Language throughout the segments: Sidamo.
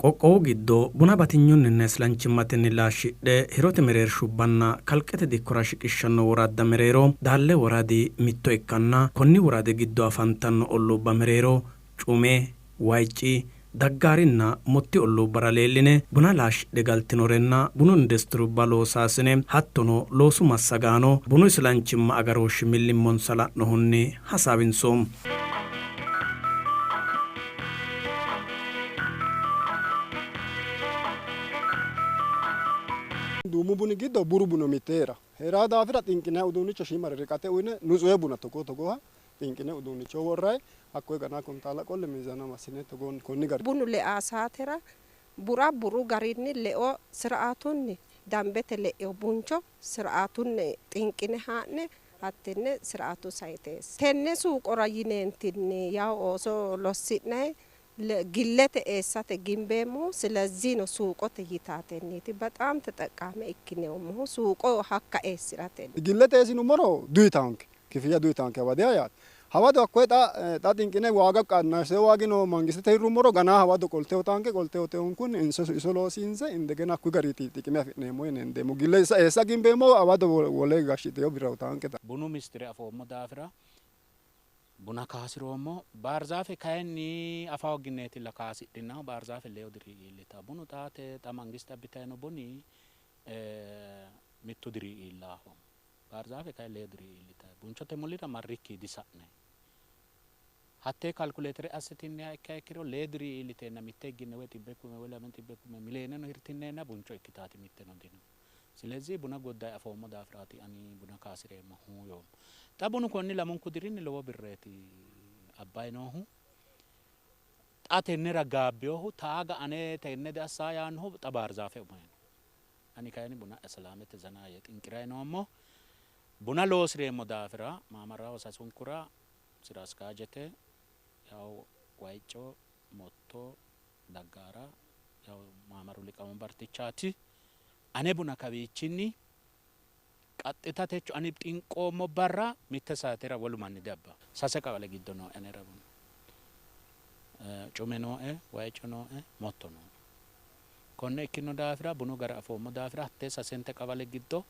Qoqqowu giddo buna batinyunninna islanchimmatenni laashshidhe hirote mereershubbanna kalqete dikkora shiqishshanno woradda mereero Daalle woradi mitto ikkanna, konni woradi giddo afantanno olluubba mereero Cume, Wayicci, Daggaarinna Motti olluubbara leelline buna laashshidhe galtinorenna bunu industirubba loosaasine hattono loosu massagaano bunu islanchimma agarooshshi millimmonsa la'nohunni hasaawinsoommo. Duumu buni giddo buru buno mitte hee'ra hee'raa daafira xinqinanni uduunnicho shiimare riqate uyine nutsuhe buna togoo togooha xinqine uduunnicho worrayi hakkoye gana kuntaala qolle miizana massine togoonni konni gari. Bunu lea saatera bura buru garinni leo siraatunni dambete le'ino buncho siraatunni xinqine haa'ne hattenne siraatu sayiteessa. Tenne suuqora yineentinni yaw ooso lossi'nayi gillete eessate gimbeemmohu silezino suuqote yitaatenniiti በጣም ተጠቃሚ ikkineemmohu suuqo hakka eessi'ratenni. Gillete eessinummoro duyitaanke kifiya duyitaanke hawadiya yaate. Hawado hakkoye xa xa xinqine waaga qannase waagino mangistete hirrummoro gana hawado qolte hotaanke qolte hoteunkunni inso iso loosiinse indegena hakkuyi gariiti xiqime afi'neemmo yine hendeemmo. Gille eessa gimbeemmo hawado wole gashshiteyo birra hotaanke. Bunu mistire afoommo daafira buna kaasiroommo. Baarzaafe kayinni afa hoogineetilla kaasidhinahu baarzaafe 2 diri iillita. Bunu xaate xa mangiste abbitayino buni 1 diri iillaaho. Baarzaafe kayinni 2 diri iillita. Bunchote mulira marrikki disa'ne. Hatte kalkuleetere assitinniha ikkiha ikkiro 2 diri iilliteenna mitte higginne woy 100,000 woy 200,000 mileeneno hirtinneenna buncho ikkitaati mitteno dino. Silezii buna goddayi afoommo daafiraati ani buna kaasireemmohu yoommo. Xa bunu konni 2 dirinni lowo birreeti abbayi noohu. Xa tennera gaabbiyohu taaga ane tenne diassaa yaannohu xa baarzaafe umayino. Ani kayinni buna salaamete zanaa yee xinqirayi noommo. Buna loosireemmo daafira maamaraho sasunkura sira askaajete yaw Wayicco Motto Daggaara yaw maamaru liqamanbartichaati. Ane buna kawiichinni qaxxita techo ani xinqoommo barra mitte saatera wolu manni diabba. 3 qawale giddo nooe anera bunu. Cume nooe, Wayicco nooe, Motto nooe. Konne ikkino daafira bunu gara afoommo daafira hatte sasente qawale giddo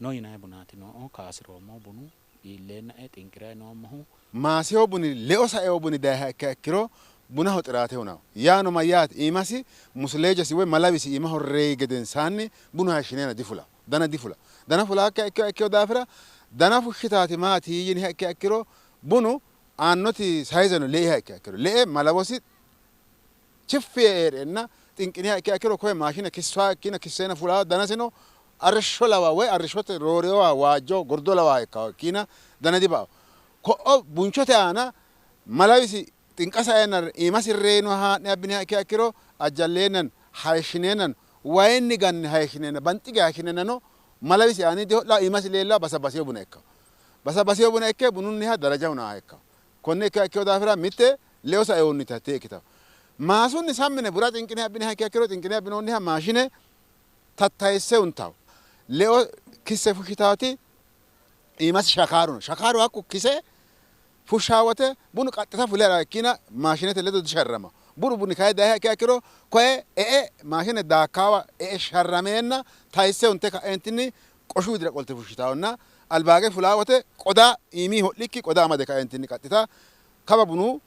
no yinanni bunaati noo kaasiroommo bunu iilleennae xinqirayi noommohu. Maaseo buni leo saeo buni dayiha ikkiha ikkiro bunaho xiraate hunawo. Yaano mayyaate iimasi musileejasi woy malawisi iimaho reyi gedensaanni bunu hayishshineenna difulawo. Dana difulawo. Dana fulaakkiha ikkiha ikkino daafira dana fushshitaati maati yiniha ikkiha ikkiro bunu aannoti sayizeno leiha ikkiha ikkiro le'e malawosi chiffi yee hee'reenna xinqiniha ikkiha ikkiro koye maashine kissuha ikkina kisseena fulawo danasino arrishsho lawa woy arrishshote rooreyowa waajjo gordo lawa ikkawo ikkina dana dibao. Ko'o bunchote aana malawisi xinqa saeenna iimasi reyinoha haa'ne abbiniha ikkiha ikkiro ajjalleennan hayishshineennan wayinni ganne hayishshineenna banxi gede hayishshineennano malawisi aani diho'lawo iimasi leellawo basabasiyo buna ikkawo. Basabasiyo buna ikke bununniha daraja hunaaha ikkawo. Konne ikkiha ikkino daafira mitte leo saehunnita hattee ikkitawo. Maasunni sammine bura xinqine abbiniha ikkiha ikkiro xinqine abbinoonniha maashine tattayisse huntawo. Leo kisse fushshitaati iimasi shakaaru no. Shakaaru hakku kise fushshaa wote bunu qaxxita fule ha'rawo ikkina maashinete ledo disharramawo. Buru buni kayi dayiha ikkiha ikkiro koye e'e maashine daakkaawa e'e sharrameenna tayisse hunte ka'eentinni qoshu widira qolte fushshitawonna albaage fulaa wote qoda iimii ho'likki qoda amade ka'eentinni qaxxita kawa bunu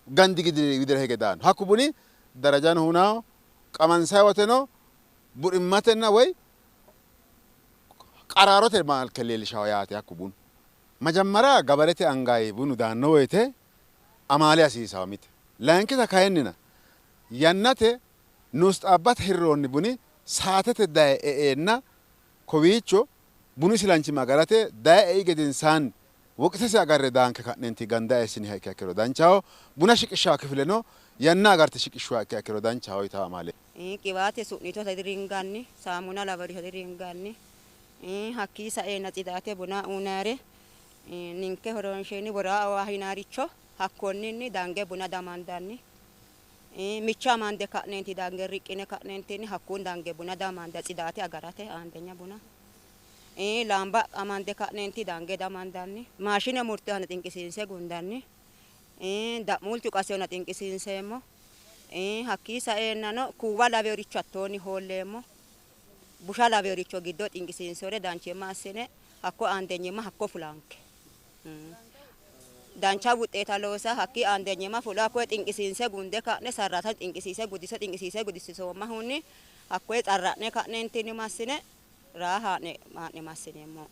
gandi widira hige daanno. Hakku buni darajano hunawo qamansayi woteno burimmatenna woy qaraarote malke leellishawo yaate hakku bunu. Majammara gabarete angayi bunu daanno woyte amaale hasiisawo mite. Layinkita kayinnina yannate nuusxaabbate hirroonni buni saatete daye e'eenna kowiicho bunu isilanchimma agarate daye ei gedensaanni woqitesi agarre daanke ka'nenti ganda eessiniha ikkiha ikkiro danchaho. Buna shiqishshawo kifileno yanna agarte shiqishshuha ikkiha ikkiro danchaho yitawo amaale. Qiwaate su'niitota diringanni, saamuna lawaricho diringanni. Hakkii saeenna tsidaate buna uunare ninke horonsheni woraa yinaricho hakkonninni dange buna damandanni. Micha amande ka'neenti dange riqqine ka'neentinni hakkuun dange buna damanda tsidaate agarate aandenya buna. Lamba amande ka'neenti dange damandanni. Maashine murte hana xinqisiinse gundanni. Da'muulchu qasehona xinqisiinseemmo. Hakkii saeennano kuuwa laweworicho hattoonni hoolleemmo. Busha laweworicho giddo xinqisiinsore danchimma assine hakko aandenyimma hakko fulanke. Dancha wuxeeta loosa hakkii aandenyimma fula hakkoye xinqisiinse gunde ka'ne sarrata xinqisiise gudiso xinqisiise gudisisoommahunni hakkoye xarra'ne ka'neentinni massine raa haa'ne haa'ne massineemmo.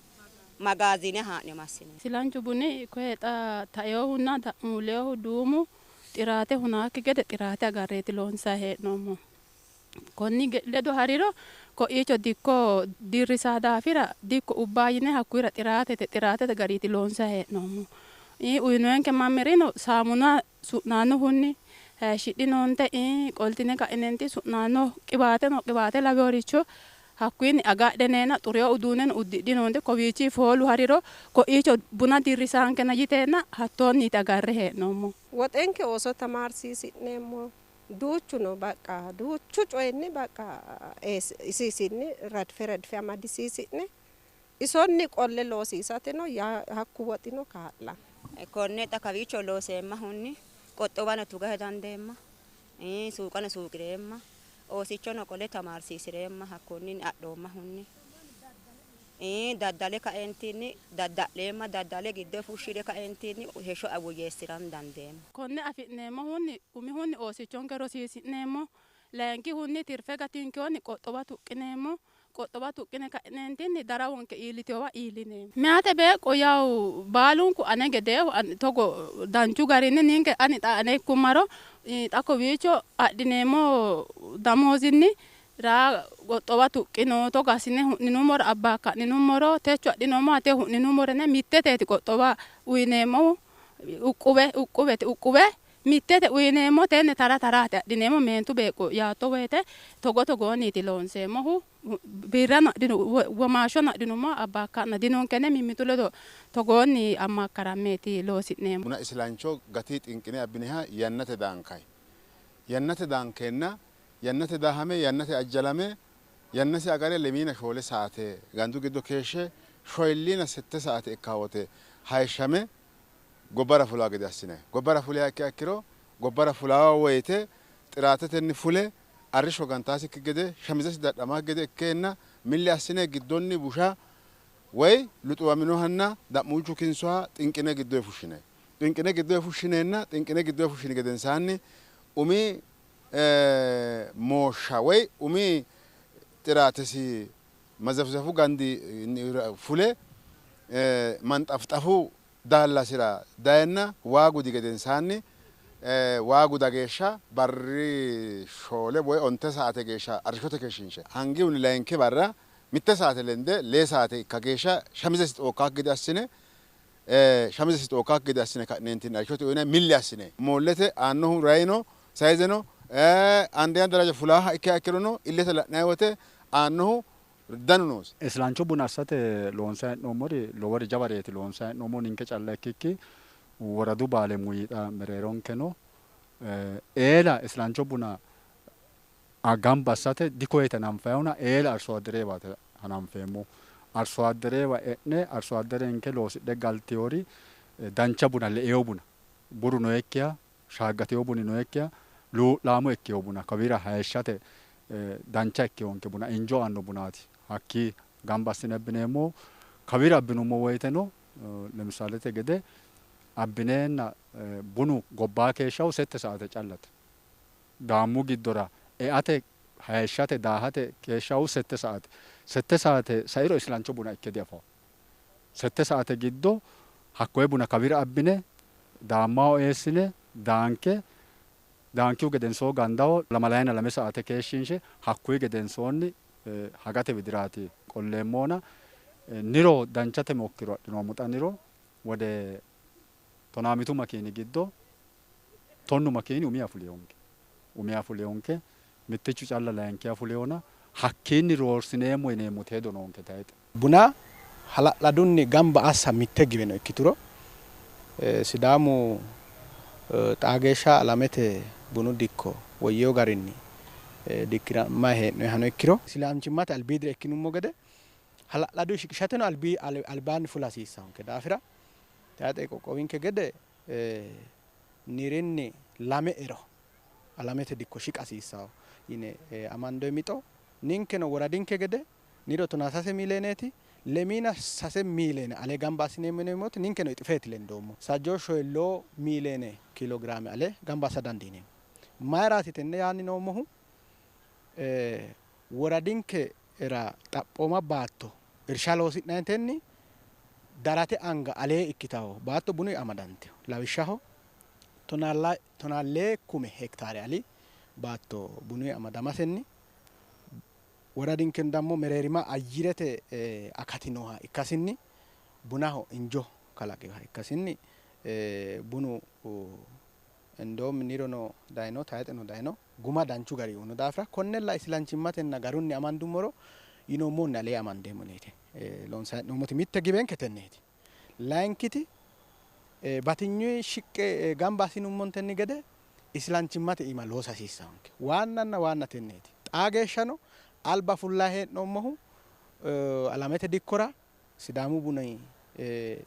Magaazine haa'ne massine. Silanchu buni koye xa taeohunna da'muuleohu duumu xiraate hunaakki gede xiraate agarreeti loonsayi hee'noommo. Konni ledo hariro ko'iicho dikko dirrisaa daafira dikko ubbaa yine hakkuyira xiraatete gariiti loonsayi hee'noommo. Uyinoonke mammirino saamuna su'naannohunni hayishshidhinoonte qoltine ka'inenti su'naanno qiwaateno qiwaate laweworicho hakkuyinni agadheneena xureo uduunneno uddidhinoonte kowiichi foolu hariro ko'iicho buna dirrisaankena yiteenna hattoonniiti agarre hee'noommo. Woxenke ooso tamaarsiisi'neemmo. Duuchuno baqa duuchu coyinni baqa isiisinni radfe radfe amadisiisi'ne isonni qolle loosiisateno hakku woxino kaa'la. Konne xa kawiicho looseemmahunni qoxxowano tuga dandeemma, suuqano suuqireemma, oosichono qole tamaarsiisireemma hakkonninni adhoommahunni. Daddale kaentinni dadda'leemma, daddale giddo fushshire kaentinni heeshsho woyyeessiran dandeemma. Konne afi'neemmohunni umihunni oosichonke rosiisi'neemmo, layinkihunni tirfe gatinkeyoonni qoxxowa tuqqineemmo, qoxxowa tuqqine ka'neentinni darawonke iilliteyowa iillineemmo. Meyaate beeqqo yawu baalunku ane gedeehu togo danchu garinni ninke ani xa ane ikkummaro xa kowiicho adhineemmo damoozinni raa qoxxowa tuqqino togo assine hu'ninummoro abbaakka'ninummoro techo adhinoommo ate hu'ninummoro mitteteeti qoxxowa uyineemmohu uqquwete uqquwe mittete uyineemmo tenne tara taraate adhineemmo meentu beeqqo yaatto woyite togo togoonniiti loonseemmohu. Birrano adhinu womaashshono adhinummo abbaakka'na dinonkene mimmitu ledo togoonni ammaakkarammeeti loosi'neemmo. Buna isilancho gatii xinqine abbineha yannate daankayi. Yannate daankeenna yannate daahame yannate ajjalame yannasi agare 24 saate gandu giddo keeshshe 48 saate ikka wote hayishshame gobbara fulaa gede assine. Gobbara fuliha ikkiha ikkiro gobbara fulaa woyite xiraatetenni fule arrishsho gantaasikki gede shamizesi dadhamaakki gede ikkeenna milli assine giddonni busha woy luxuwaminohanna da'muulchu kinsoha xinqine giddoyi fushshine. Xinqine giddoyi fushshineenna xinqine giddoyi fushshini gedensaanni umi mooshsha woy umi xiraatesi mazafzafu gandi fule manxafxafu daallasira dayenna waa gudi gedensaanni waa guda geeshsha barri 4 woy 9 saate geeshsha arrishshote keeshshiinshe hangihunni layinki barra 1 saate lende 2 saate ikka geeshsha shamizesi xookkaakki gede assine shamizesi xookkaakki gede assine ka'neentinni arrishshote uyine milli assine moollete aannohu rayino sayizeno አንደኛ ደረጃ fulaaha ikkiha ikkirono illete la'nanni wote aannohu danu noosi. Isilancho buna assate loonsayi hee'noommori lowori jawareeti loonsayi hee'noommohu ninke calla ikkikki woradu baalemuyiidha mereeronke no. Eela isilancho buna gamba assate dikoyete hananfayihuna eela arso addereewaati hananfeemmohu. Arso addereewa e'ne arso adderenke loosidhe galteyori dancha buna le'eyo buna buru noyikkiha shaaggateyo buni noyikkiha luu'laamo ikkeyo buna kawira hayishshate dancha ikkeyonke buna injo aanno bunaati. Hakkii gamba assine abbineemmohu kawira abbinummo woyiteno lemisalete gede abbineenna bunu gobbaa keeshshahu 7 saate callate. Daammu giddora eate hayishshate daahate keeshshahu 7 saate. 7 saate sairo isilancho buna ikke diafawo. 7 saate giddo hakkoye buna kawira abbine daammaho eessine daanke daankihu gedensoo gandaho 22 saate keeshshiinshe hakkuyi gedensoonni hagate widiraati qolleemmona niro danchate mokkiro adhinoommo xa niro wode 15 makiini giddo 10 makiini umiha fuleyonke. Umiha fuleyonke mittichu calla layinkiha fuleyona hakkiinni roorsineemmo yineemmoti hedo noonke tayixe. Buna hala'ladunni gamba assa mitte giweno ikkituro Sidaamu xaa geeshsha alamete bunu dikko woyyeewo garinni dikkirammayi hee'noyihano ikkiro isilaanchimmate albiidire ikkinummo gede hala'ladu shiqishateno albaanni fula hasiissannonke daafira tayixe qoqqowinke gede nirinni 2 ero alamete dikko shiqa hasiissawo yine amandoy mixo ninkeno woradinke gede niro 13 miiliyoneeti lemiina 3 miiliyoone ale gamba assineemmo yineemmoti ninkeno ixifeeti lendoommo sajjoo 5 miiliyoone kiiloogiraame ale gamba assa dandiineemmo. Mayiraati tenne yaanni noommohu woradinkera xaphooma baatto irsha loosi'nanitenni darate anga alee ikkitawo baatto bunu amadanteho lawishshaho 12 hektaare ali baatto bunu amadamasenni woradinkeno dammo mereerima ayyirete akati nooha ikkasinni bunaho injo kalaqinoha ikkasinni bunu endoom nirono dayino tayixeno dayino guma danchu gari uno daafira konnella isilanchimmatenna garunni amandummoro yinoommonni alee amandeemmo neete loonsanni hee'noommoti mitte gibenke tenneeti. Layinkiti batinyu shiqqe gamba assinummontenni gede isilanchimmate iima loosa hasiissanonke waannanna waanna tenneeti. Xaa geeshshano alba fullayi hee'noommohu alamete dikkora Sidaamu buni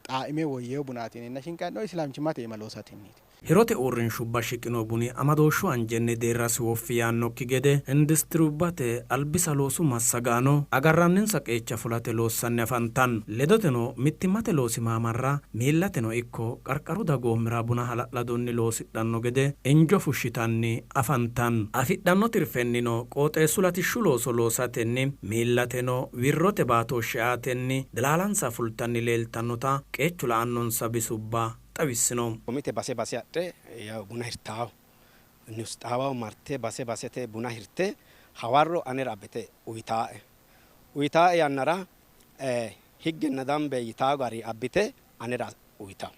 xaaime woyyeewo bunaati yineenna shinqanni hee'noommohu isilanchimmate iima loosatenniiti. Hirote uurrinshubba shiqino buni amadooshshu anjenni deerrasi woffi yaannokki gede industirubbate albisa loosu massagaano agarranninsa qeecha fulate loossanni afantanno. Ledoteno mittimmate loosi maamarra miillateno ikko qarqaru dagoomira buna hala'ladunni loosidhanno gede injo fushshitanni afantanno. Afidhanno tirfennino qooxeessu latishshu looso loosatenni miillateno wirrote baatooshshe aatenni dilaalansa fultanni leeltannota qeechu la'annonsa bisubba xawissino. Komite base base adhe yaw buna hirtaawo niwus xaawaho marte base basete buna hirte hawarro anera abbite uyitaae uyitaae yannara higgenna dambe yitaa gari abbite anera uyitawo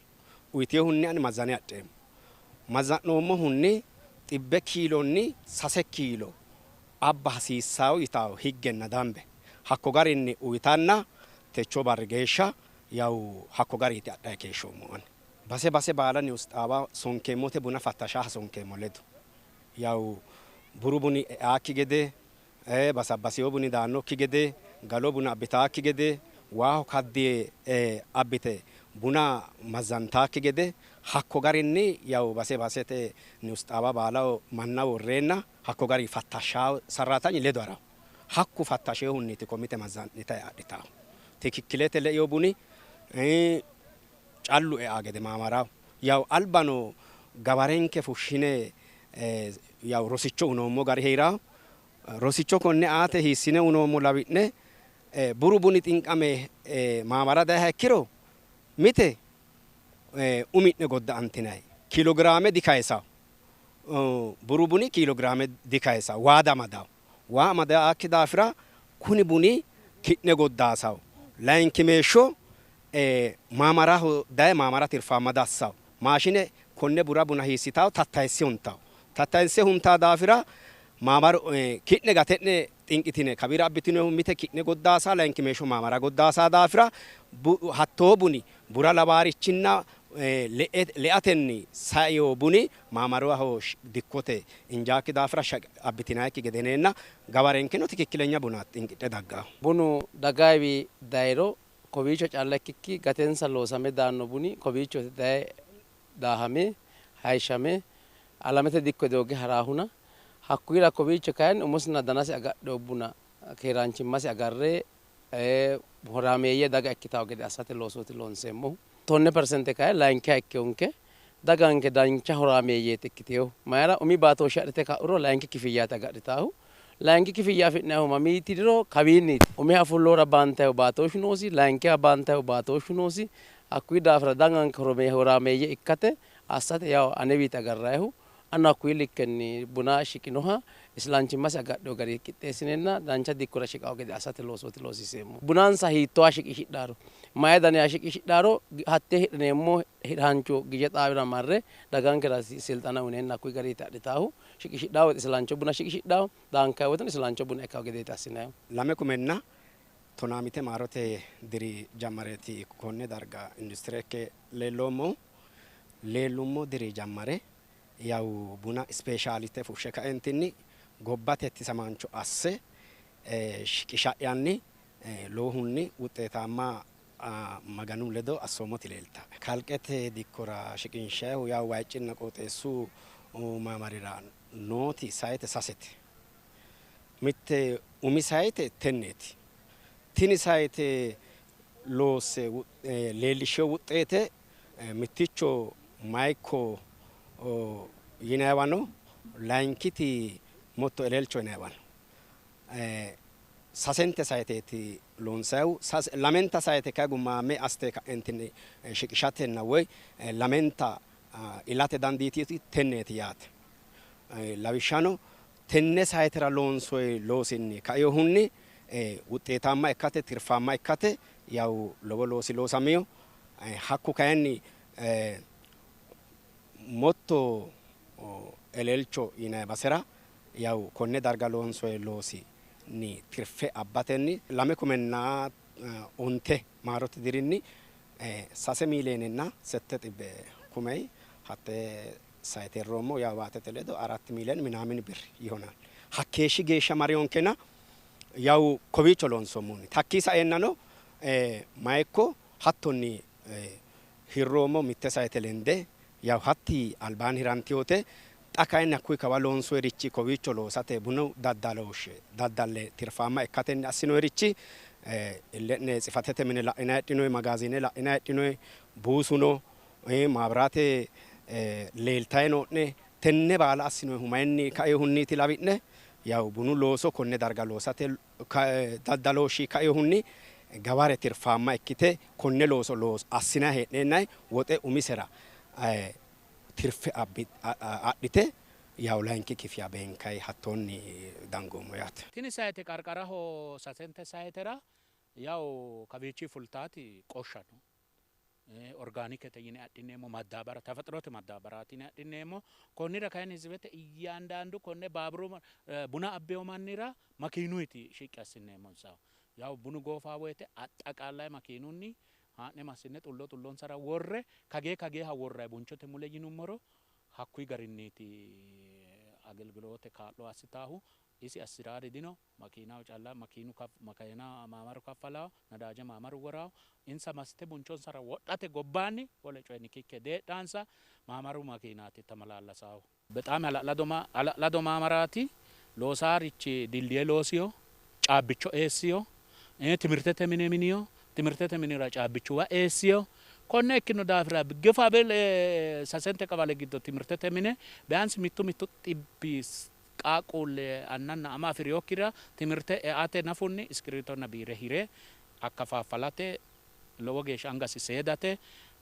uyiteehunni ani mazane adheemmo maza'noommohunni 100 kiilonni 3 kiilo abba hasiissawo yitaawo higgenna dambe hakko garinni uyitanna techo barri geeshsha yaw hakko gariiti adhaye keeshshoommo ani. Base base baala niwus xaawa sonkeemmote buna fattashaa sonkeemmo ledo yaw buru buni eaakki gede basabbasiyo buni daannokki gede galo buna abbitaakki gede waaho kaddiye abbite buna mazantaakki gede hakko garinni yaw base basete niwus xaawa baalaho manna worreenna hakko gari fattashaa sarraatanyi ledo harawo hakku fattasheehunniti komite maza'nitayi adhitaahu tikikkilete le'eyo buni callu ea gede maamaraho yaw albano gawarenke fushshine yaw rosicho unoommo gari heerawo rosicho konne aate hiissine unoommo lawi'ne buru buni xinqame maamara dayiha ikkiro mite umi'ne godda'antinayi kiilogiraame dikayisawo buru buni kiilogiraame dikayisawo waa damadawo waa amadaakki daafira kuni buni ki'ne goddaasawo layinki meeshsho maamaraho daye maamara tirfaamma dassawo maashine konne bura buna hiissitawo tattayisse huntawo tattayisse huntaa daafira maamaru ki'ne gate'ne xinqitine kabira abbitinohu mite ki'ne goddaasa layinki meeshsho maamara goddaasa daafira hattoo buni bura lawaarichinna leatenni saiyo buni maamaraho dikkote injaakki daafira abbitinayikki gedeneenna gawarenkeno tikikkilenya buna xinqidhe daggawo. Bunu dagaawi dayiro kowiicho calla ikkikki gatensa loosame daanno buni kowiicho daye daahame hayishame alamete dikko dooge haraahuna hakkuyira kowiicho kayinni umosina danasi agadhino buna keeraanchimmasi agarre horaameeyye daga ikkitawo gede assate loosooti loonseemmohu. 10% kayi layinkiha ikkehunke daganke dancha horaameeyyeeti ikkiteehu mayira umi baatooshshe adhite ka'uro layinki kifiyyaati agadhitaahu layinki kifiyya afi'nayihu mamiitiriro kawiinniiti umiha fulloora baantayihu baatooshshu noosi layinkiha baantayihu baatooshshu noosi hakkuyi daafira daganke horaameeyye ikkate assate yaw anewiiti agarrayihu annu hakkuyi likkenni buna shiqinoha isilanchimmasi agadhino gari qixxeessinenna dancha dikkora shiqawo gede assate loosooti loosiiseemmo. Bunansa hiittooha shiqishidhaaro mayi daniha shiqishidhaaro hattee hidhineemmo hidhaancho gije xaawira marre dagankera silxana uyineenna hakkuyi gariiti adhitaahu shiqishidhaa woyte isilancho buna shiqishidhaahu daankayi woyteno isilancho buna ikkawo gedeeti assinayihu. 2015 maarote diri jammareeti konne darga industire ikke leelloommohu leellummo diri jammare yaw buna ispeeshaalite fushshe kaentinni gobbate hettisamaancho asse shiqisha'yanni lowohunni wuxeetaamma maganu ledo assoommoti leelta. Kalqete dikkora shiqinshayihu yaw wayiccinna qooxeessu maamarira nooti sayite sasete. Mitte umi sayite tenneeti. Tini sayite loosse leellishsheyo wuxxeete mitticho mayikko yinayiwa no, layinkiti motto elelcho yinayiwa no. Sasente sayiteeti loonsayihu. Lamenta sayite kayi gummaame assite ka'entinni shiqishatenna woy lamenta ilate dandiititi tenneeti yaate. Lawishshano tenne sayitera loonsoyi loosinni kainohunni wuxxeetaamma ikkate tirfaamma ikkate yawu lowo loosi loosamiyo. Hakku kayinni motto elelcho yinayi basera yawu konne darga loonsoyi loosi ni tirfe abbatenni 2010 maarote dirinni 3 miiliyoonenna 800 kumey hatte sayite hirroommo yawu baatete ledo 4 miiliyoon minaamin birr ይሆናል። hakkeeshshi geeshsha mariyonkena yawu kowiicho loonsoommohunni hakkii saeennano mayikko hattonni hirroommo mitte sayite lende yawu hatti albaanni hirantiyote xa kayinni hakkuyi kawa loonsoyirichi kowiicho loosate bunu daddalooshshe daddalle tirfaamma ikkatenni assinoyirichi ille'ne tsifatete mine la'inayi heedhinoyi magaazine la'inayi heedhinoyi buusuno maabiraate leeltayi noo'ne tenne baala assinoyihu mayinni kainohunniiti lawi'ne yawu bunu looso konne darga loosate daddalooshshi kainohunni gaware tirfaamma ikkite konne looso assinayi hee'neennayi woxe umisera tirfe adhite yawu layinki kifiya beenkayi hattoonni dangoommo yaate. Tini sayite qarqaraho sasente sayitera yawu kawiichi fultaati qoshsha no. Orgaanikete yine adhineemmo maddaabara tefexrote maddaabaraati yine adhineemmo. Konnira kayinni hizibete iyyaandaandu konne baaburu buna abbeyo mannira makiinuyti shiqqi assineemmonsahu. Yawu bunu goofaa woyite axxaqaallay makiinunni haa'ne massine xullo xullonsara worre kagee kageeha worrayi bunchote mule yinummoro hakkuyi garinniiti agelgiloote kaa'lo assitaahu. Isi assiraari dino makiinaho calla makiinu makiina maamaru kaffalawo nadaaje maamaru worawo insa massite bunchonsara wodhate gobbaanni wole coye nikikke deedhaansa maamaru makiinaati tamalaallasaahu. በጣም hala'lado maamaraati loosaarichi dildiye loosiyo caabbicho eessiyo timirtete mine miniyo timirtete minira caabbichuwa eessiyo konne ikkino daafira gifabel sasente qabale giddo timirtete mine ቢያንስ mittu mittu xibbi qaaqquulle annanna ama afiriyokkira timirte eate nafunni iskiriitonna biire hire akkafaffalate lowo geeshsha angasi seedate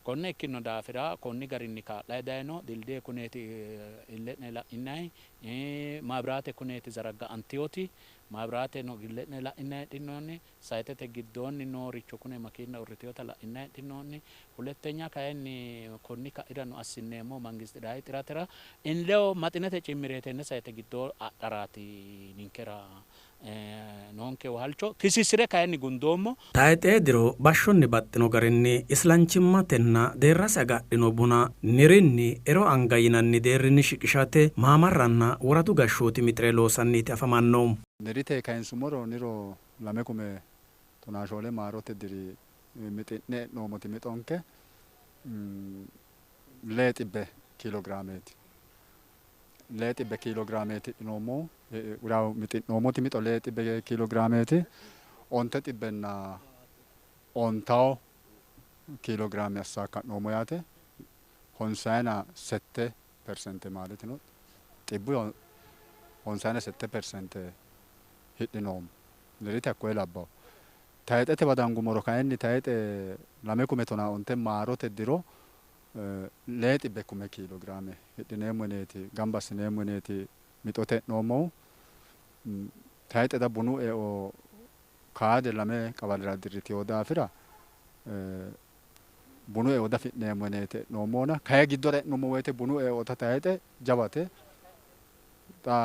konne ikkino daafira konni garinni kaa'layi dayino dildiye kuneeti ille'ne la'inayi maabiraate kuneeti zaragga antiyooti maabiraate no ille'ne la'inayi heedhinoonni sayitete giddoonni nooricho kune makiinna uurriteyota la'inayi heedhinoonni ሁለተኛ kayinni konni ka'ira no assineemmo mangist dayi xiratera inlewo maxinete cimmireetenne sayite giddo adharaati ninkera noonke halcho kisisire kayinni gundoommo. Tayixee diro bashshonni baxxino garinni islanchimmatenna deerrasi agadhino buna nirinni ero anga yinanni deerrinni shiqishate maamarranna woradu gashshooti mixire loosanniiti afamanno. Nirite kayinsumoro niro 2014 maarote diri mixi'ne noommoti mixonke 600 kiilogiraameeti. 600 kiilogiraameeti hidhinoommohu mixi'noommoti mixo 600 kiilogiraameeti 950 kiilogiraame assaaka'noommo yaate. 57% ማለት ነው። xibbu 57% hidhinoommo. Nirite hakkoye labbawo. Tayixete badangumoro kayinni tayixe 2015 maarote diro 600 kiilogiraame hidhineemmo yineeti gamba assineemmo yineeti mixote hee'noommohu. Tayixe da bunu eo kaade lame qabalera dirriteyo daafira bunu eo dafi'neemmo yineeti hee'noommohuna kayi giddora e'nummo woyite bunu eota tayixe jawate xa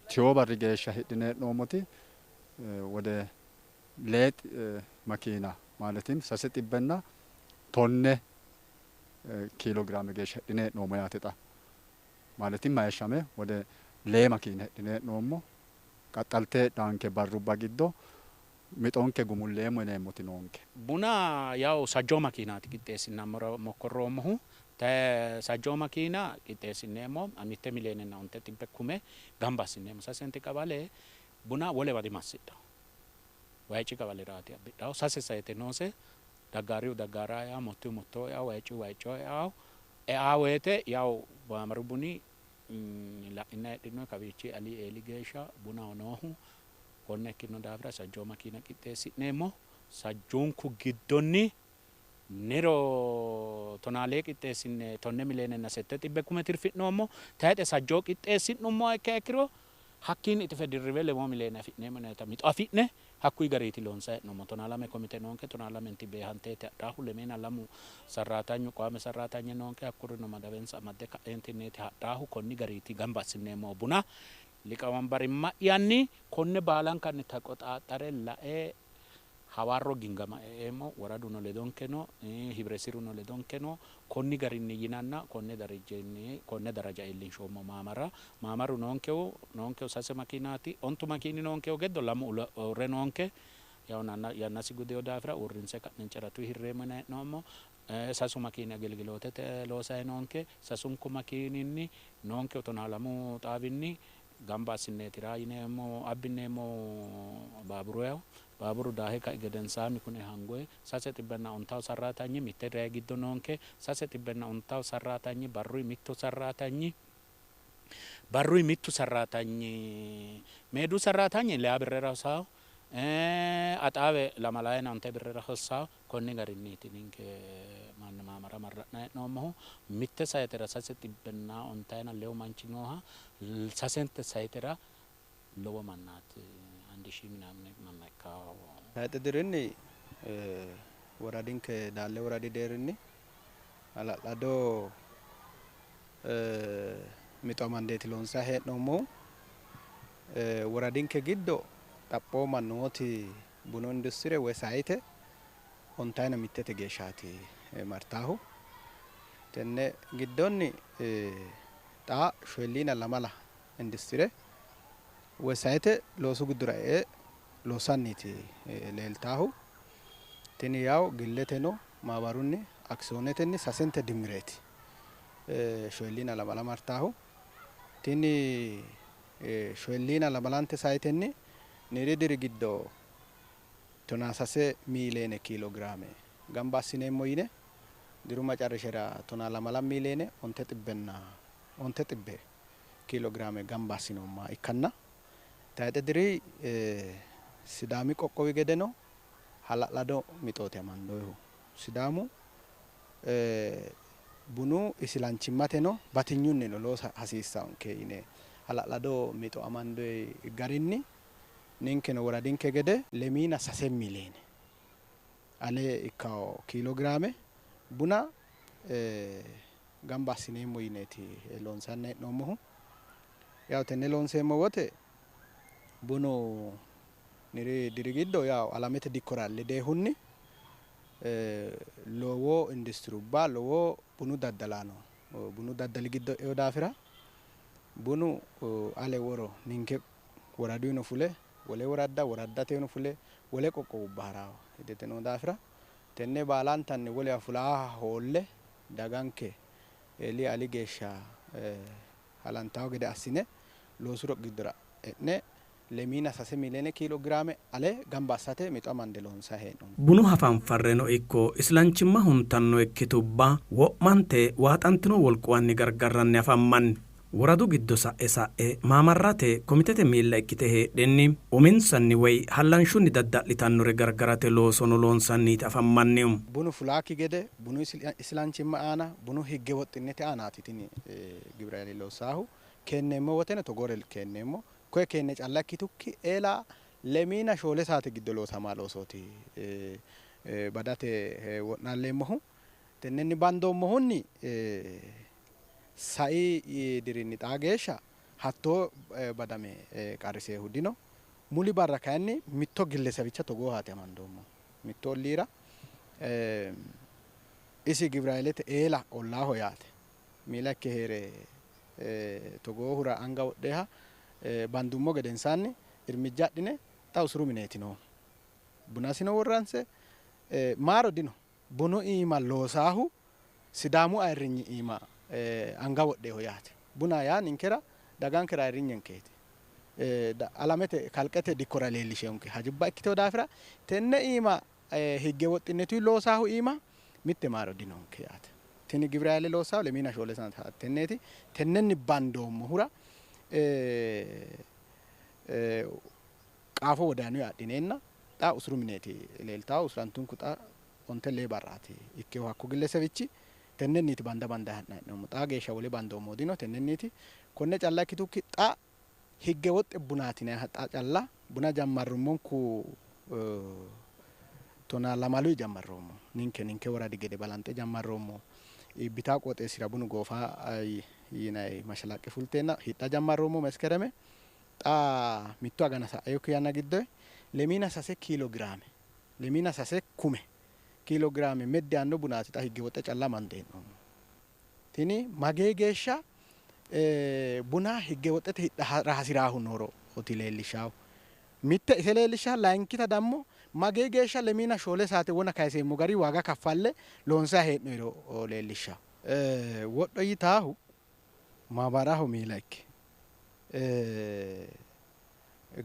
teyo barri geeshsha hidhine hee'noommoti wode 6 makiina ማለትም 310 kiilogiraame geeshsha hidhine hee'noommo yaate xa ማለትም hayishshame wode 2 makiina hidhine hee'noommo. Qaxxalte heedhaanke barrubba giddo mixonke gumulleemmo yineemmoti noonke. Buna yaw sajjoo makiinaati qixxeessinammora mokkorroommohu Sajjoo makiina qixxeessineemmo 1 miliyeenenna 9 kume gamba assineemmo. Sasenti qabale buna wolewa dimassidhawo wayici qabaleraati abbidhawo. Sase sayite noose daggaariyu daggaara eao, mottiyu mottoo eao, wayiciyu wayicoo eao. Eaa woyite yawu maamaru buni la'inna heedhino kawiichi ali eeli geeshsha bunaho noohu konne ikkino daafira sajjoo makiina qixxeessi'neemmo. Sajjuunku giddonni niro 12 qixxeessine 10 miliyeenenna 8 kume tirfi'noommo. Tayixe sajjoo qixxeessi'nummoha ikkiha ikkiro hakkiinni ixife dirribe 2 miliyeene afi'neemmo yinannita mixo afi'ne hakkuyi gariiti loonsayi hee'noommo. 12 komite noonke, 12 beehanteeti hadhaahu, 22 sarraatanyu qaame sarraatanye noonke, hakkurino madawensa amadde ka'eentinniiti hadhaahu. Konni gariiti gamba assineemmo buna. Liqamambarimma'yanni konne baalankanni taqoxaaxxare lae hawarro gingama e'eemmo. Woraduno ledonke no, hibresiruno ledonke no. Konni garinni yinanna konne darajjenni konne daraja iillinshoommo maamara. Maamaru noonkehu 3 makiinaati, 9 makiini noonkehu giddo 2 uurre noonke. Yawu yannasi gudeyo daafira uurrinse ka'ne caratu hirreemmo yinanni hee'noommo. 3 makiini agelgilootete loosayi noonke. 3 makiininni noonkehu 12 xaawinni gamba assineetira yineemmo abbineemmo baaburu yawu. Baaburu daahe kai gedensaanni kune hangoye 350 sarraatanyi mitte daye giddo noonke. 350 sarraatanyi barruyi mittu sarraatanyi barruyi mittu sarraatanyi meedu sarraatanyi 2 birrera hosawo, axaawe 2 5 birrera hosawo. Konni garinniiti ninke manni maamara marra'na hee'noommohu. Mitte sayitera 352 manchi nooha sasente sayitera lowo mannaati, 1000 ምናምን manna ikkawo. Tayixe dirinni woradinke Daalle woradi deerrinni hala'lado mixo amandeeti loonsayi hee'noommohu. Woradinke giddo xaphooma nooti bunu industire woyi sayite 91 geeshshaati martaahu. Tenne giddonni xa 42 industire woyi sayite loosu giddora e'e loossanniiti leeltaahu. Tini yawu gilleteno maabarunni akisiyoonetenni sasente dimireeti 42 martaahu. Tini 42 sayitenni niri diri giddo 13 miiliyeene kiiloogiraame gamba assineemmo yine diru macarrishera 12 miiliyeene 900 kiiloogiraame gamba assinoommoha ikkanna tayixe diri Sidaami qoqqowi gedeno hala'lado mixooti amandoyihu. Sidaamu bunu isilanchimmateno batinyunnino loosa hasiissanke yine hala'lado mixo amandoyi garinni ninkeno woradinke gede 23 miliyeene ale ikkawo kiiloogiraame buna gamba assineemmo yineeti loonsanni hee'noommohu. Yawu tenne loonseemmo wote bunu niri diri giddo yawu alamete dikkora ledeehunni lowo industirubba lowo bunu daddalaano bunu daddali giddo eo daafira bunu ale woro ninke woraduyino fule wole woradda woraddateno fule wole qoqqowubba harawo hidete noo daafira tenne baalantanni wolewa fulaaha hoolle daganke eeli ali geeshsha halantawo gede assine loosu giddora e'ne 23 miliyeene kiiloogiraame ale gamba assate mixo amande loonsayi hee'noommo. Bunu hafanfarreno ikko islanchimma huntanno ikkitubba wo'mante waaxantino wolquwanni gargarranni afammanni. Woradu giddo sa'e sa'e maamarrate komitete miilla ikkite heedhenni uminsanni woyi hallanshunni dadda'litannore gargarate loosono loonsanniiti afammannihu. Bunu fulaakki gede bunu islanchimma aana bunu higge woxxinnete aanaati tini gibirayili loossaahu. Keenneemmo woteno togoore keenneemmo. Koye keenne calla ikkitukki eela 24 saate giddo loosamaa loosooti badate wo'naalleemmohu. Tennenni bandoommohunni sai dirinni xaa geeshsha hattoo badame qarriseehu dino. Muli barra kayinni mitto gillesebicha togoohaati amandoommo. Mitto olliira isi gibirayilete eela ollaaho yaate. Miila ikke heere togoohura anga wodheeha bandummo gedensaanni irmijja adhine xa usuru mineeti noohu. Bunasino worranse maaro dino. Bunu iima loosaahu Sidaamu ayirrinyi iima anga wodheeho yaate. Buna yaa ninkera dagankera ayirrinyenkeeti. Alamete kalqete dikkora leellisheonke hajubba ikkiteyo daafira tenne iima higge woxxinetu loosaahu iima mitte maaro dinonke yaate. Tini gibirayile loosaahu lemiina shoole saate tenneeti. Tennenni bandoommohura qaafo wodaanu adhineenna xa usuru mineeti leeltawo usurantunku xa 5 barraati ikkeho hakku gillesewichi tennenniiti banda banda ha'nanni hee'noommo. Xaa geeshsha wole bandoommo dino tennenniiti. Konne calla ikkitukki xa higge woxxe bunaati yinanniha xa calla buna jammarrummonku 12 jammarroommo. Ninke ninke woradi gede balanxe jammarroommo. Iibbitaa qooxeessira bunu goofa yinanni mashalaqqe fulteenna hidha jammarroommo meskereme. Xa mitto agana sa'eokki yanna giddo 23 kiilogiraame 23 kume kiilogiraame meddi yaanno bunaati xa higge woxxe calla amande hee'noommo. Tini magee geeshsha buna higge woxxete hidha hasi'raahu nooro oti leellishshawo. Mitte ise leellishsha layinkita dammo magee geeshsha 24 saate wona kayiseemmo gari waaga kaffalle loonsayi hee'noyiro leellishshawo. Wodho yitaahu maabaraho miila ikke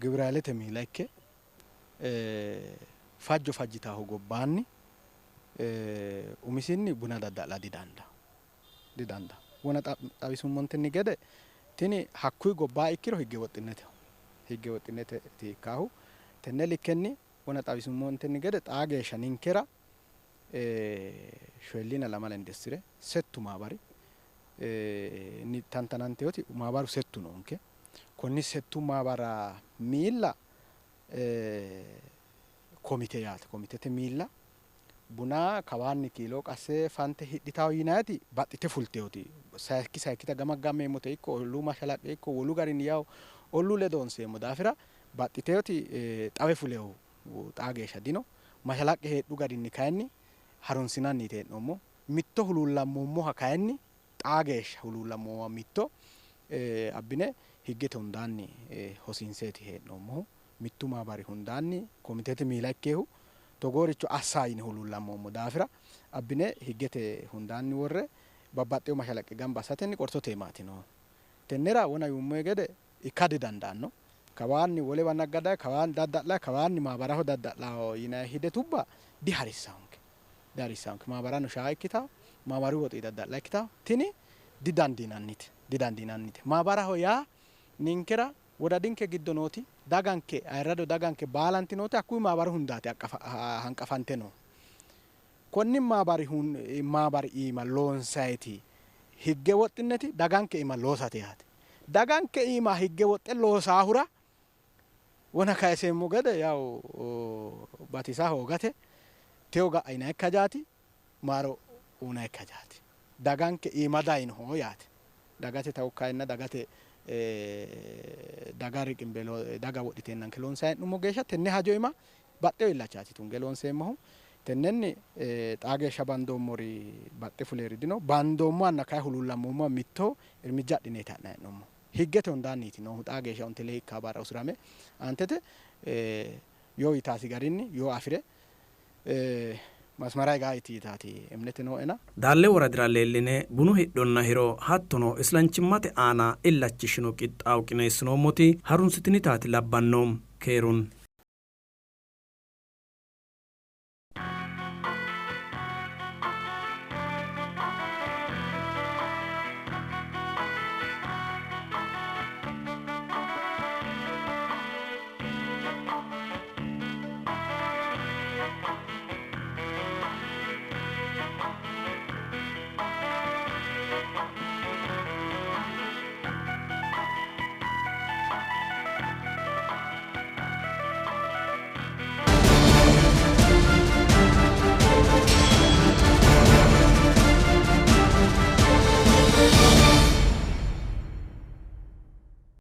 gibirayilete miila ikke fajjo fajjitaahu gobbaanni umisinni buna dadda'la didanda. Wona xawisummontenni gede tini hakkuyi gobbaa ikkiro higge woxxinete higge woxxinete tiikkaahu tenne likkenni wona xawisummontenni gede xaa geeshsha ninkera 42 industire settu maabari ni tantanantewoti maabaru settu noonke. Konni settu maabara miilla komite yaate komitete miilla buna kawaanni kiilo qasse fante hidhitawo yinayiti baxxite fultewoti sayikki sayikkita gamaggammeemmote ikko olluu mashalaqqe ikko wolu garinni yawo olluu ledo honseemmo daafira baxxitewoti xawe fulewo xaa geeshsha dino. Mashalaqqe heedhu garinni kayinni harunsinanniiti hee'noommo. Mitto huluullammoommoha kayinni xaa geeshsha huluullammoommoha mitto abbine higgete hundaanni hosiinseeti hee'noommohu. Mittu maabari hundaanni komitete miila ikkeehu togooricho assaa yine huluullammoommo daafira abbine higgete hundaanni worre babbaxxewo mashalaqqe gamba assatenni qortote iimaati noohu. Tennera wona yuummoyi gede ikka didandaanno. Kawaanni wolewa naggadayi, kawaanni dadda'layi, kawaanni maabaraho dadda'laho yinayi hidetubba diharissaanke. Diharissaanke. Maabarano shaa ikkitawo, maabaru woxi dadda'la ikkitawo. Tini didandiinannite. Didandiinannite. Maabaraho yaa ninkera woradinke giddo nooti daganke ayirrado daganke baalanti nooti hakkuyi maabaru hundaati hanqafante noo. Konni maabari maabari iima loonsayiti higge woxxineti daganke iima loosate yaate. Daganke iima higge woxxe loosaahura wona kayiseemmo gede yawu batisa hoogate teo ga'a yinayikka jaati maaro uunayikka jaati. Daganke iima dayinoho yaate. Dagate tawukkaayinna dagate daga riqimbe daga wodhiteennanke loonsayi hee'nummo geeshsha tenne hajo iima baxxewo illachaati tunge loonseemmohu. Tennenni xaa geeshsha bandoommori baxxe fuleeri dino. Bandoommohanna kayi huluullammoommoha mitto irmijja adhineeti ha'nayi hee'noommo. Higgete hundaanniiti noohu xaa geeshsha 5 ikka barra usurame aantete yoo yitaasi garinni yoo afire masmara higaa yitaati emnete nooena. Daalle woradira leelline bunu hidhonna hiro hattono islanchimmate aana illachishino qixxaawo qineessinoommoti harunsitinitaati labbanno keerun.